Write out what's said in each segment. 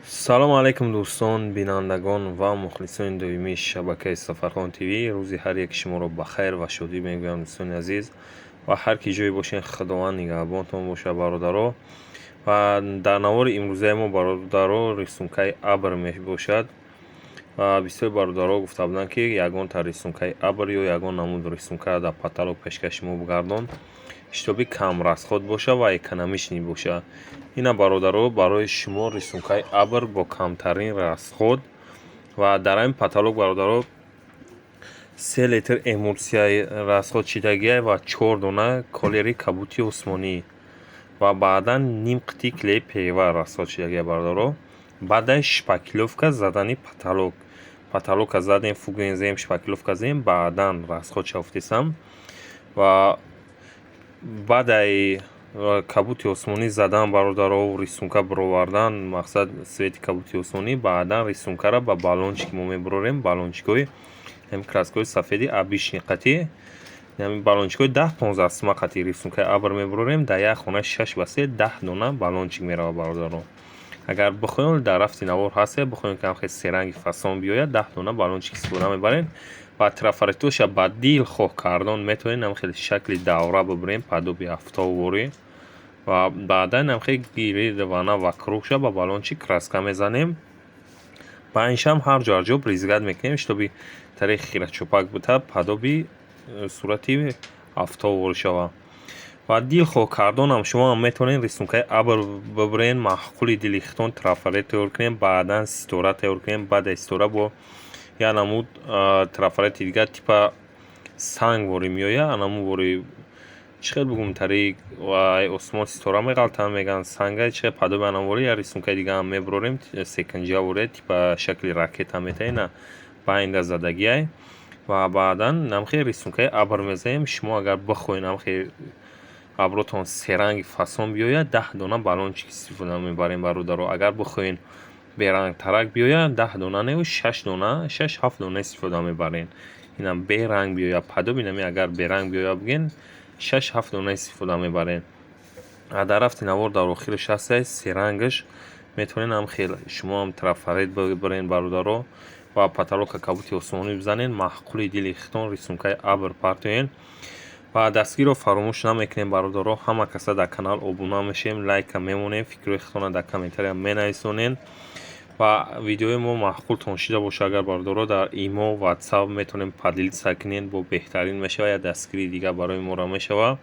Салому алайкум, дӯстон, бинандагон ва мухлисони доимии шабакаи Сафархон ТВ. Рӯзи ҳар яки шуморо ба хайр ва шодӣ мегӯям, дӯстони азиз, ва ҳар ки ҷое бошед, Худованд нигаҳбонтон бошад, бародаро. Ва дар навори имрӯзаи мо, бародаро, рисункаи абр мебошад. Ва бисёр бародаро гуфта буданд, ки ягонта рисункаи абр ё ягон намуд рисунка дар потолок пешкаши мо бигардон, чтобы камрасход бошад ва экономичный бошад. Ина, бародаро, барои шумо рисункаи абр бо камтарин расход. Ва дар ҳамин потолок, бародаро, 3 литр эмулсияи расход шидагиай ва чор дона колери кабути осмонӣ ва баъдан ним қитъи клей ПВА расход шидагиай, бародаро. Баъдай шпаклёвка задани потолок, потолока задем, фугин зем, шпаклёвка зем, баъдан расход шавфтесам. Ва баъдаи кабути осмонӣ задан, бародаро, рисунка бировардан, мақсад цвети кабути осмонӣ, баъдан рисункаро ба баллончик мо мебурорем. Баллончикҳои ҳамин краскаҳои сафеди обычный қатӣ, ҳамин баллончикҳои 10-15 сума қатӣ рисункаи абр мебурорем. Дар як хона 6 ба 3 10 дона баллончик меравад, бародаро. Агар бихоҳем, дар рафти навор ҳасте, бихоҳем, ки ҳамхел серанги фасон биёяд, 10 дона баллончик истифода мебарем. Ва трафаретоша ба дилхоҳ кардон метавонем, ҳамхел шакли давра бибирем, подобие офтобворӣ, ва баъдан ҳамхел гирдвана вокругша ба баллончик краска мезанем. Байншам ҳар ҷо ҳар ҷо брызгать мекунем, чтобы тариқи хирачопак бута, подобие сурати офтобворӣ шавад. Ва дилхоҳ кардонам шумоам метавонед рисункаи абр бибирен, маъқули дили худтон трафарет тайёр кунем, баъдан ситора тайёр кунем. Баъди ситора бо як намуд трафарети дигар, типа сангворӣ меояд, анамуворӣ, чӣ хел бигӯм, тари осмон ситора меғалтанд, мегӯянд санга, чӣ хел подобие анамворӣ як рисункаи дигаам мебурорем, секинҷаворе, типа шакли ракета метаҳед, на байнда задагиай. Ва баъдан намхел рисункаи абр мезанем. Шумо агар бихоҳед, намхел абротон серанги фасон биёяд, 10 дона баллончик истифода мебарем, бародаро. Агар бихоҳед, берангтарак биёяд, 10 дона неву шаш дона, шаш ҳафт дона истифода мебарем. Инам беранг биёяд, подобие нами, агар беранг биёяд, бигӯен, шаш ҳафт дона истифода мебарем. А дар рафти навор дар охираш ҳастае серангаш, метавонед ҳам хел шумоам трафарет бибарен, бародаро, ва потолока кабути осмонӣ бизанед, маъқули дили худтон рисункаи абр партоед. Ва дастгирро фаромӯш намекунем, бародаро. Ҳама каса дар канал обуна мешавем, лайка мемонем, фикрҳои худтонро дар комментария менависонед. Ва видеои мо маъқултон шида бошад агар, бародаро, дар имо, Ватсап метавонем поделиться кунед, бо беҳтарин мешавад, як дастгирии дигар барои моро мешавад.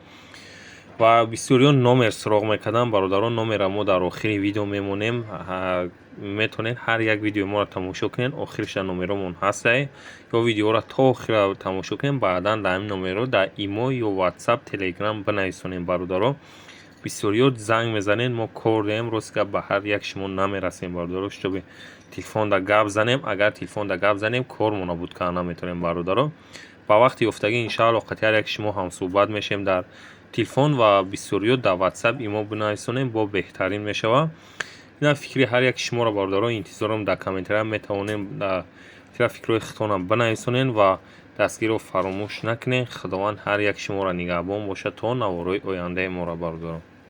Ва бисёриён номер суроғ мекарданд, бародарон. Номерро мо дар охири видео мемонем, метавонед ҳар як видеои моро тамошо кунед, охириша номеромон ҳастае, ё видеоро то охира тамошо кунед, баъдан дар ҳамин номерҳо дар имо ё Ватсап, Телеграм бинависонед, бародаро. Бисёриё занг мезанед, мо кор дорем, рост гап, ба ҳар як шумо намерасем, бародаро, чтобы телефонда гап занем. Агар телефонда гап занем, кормона буд карда наметавонем, бародаро. Ба вақти ёфтагӣ, иншаалло, қати ҳар як шумо ҳамсӯҳбат мешавем дар телефон. Ва бисёриё дар Ватсап, имо бинависонем, бо беҳтарин мешавад. Ина фикри ҳар яки шуморо, бародаро, интизорам. Дар комментария метавонем фикрҳои худтонам бинависонед ва дастгирро фаромӯш накунед. Худованд ҳар як шуморо нигаҳбон бошад то наворҳои ояндаи моро, бародарон.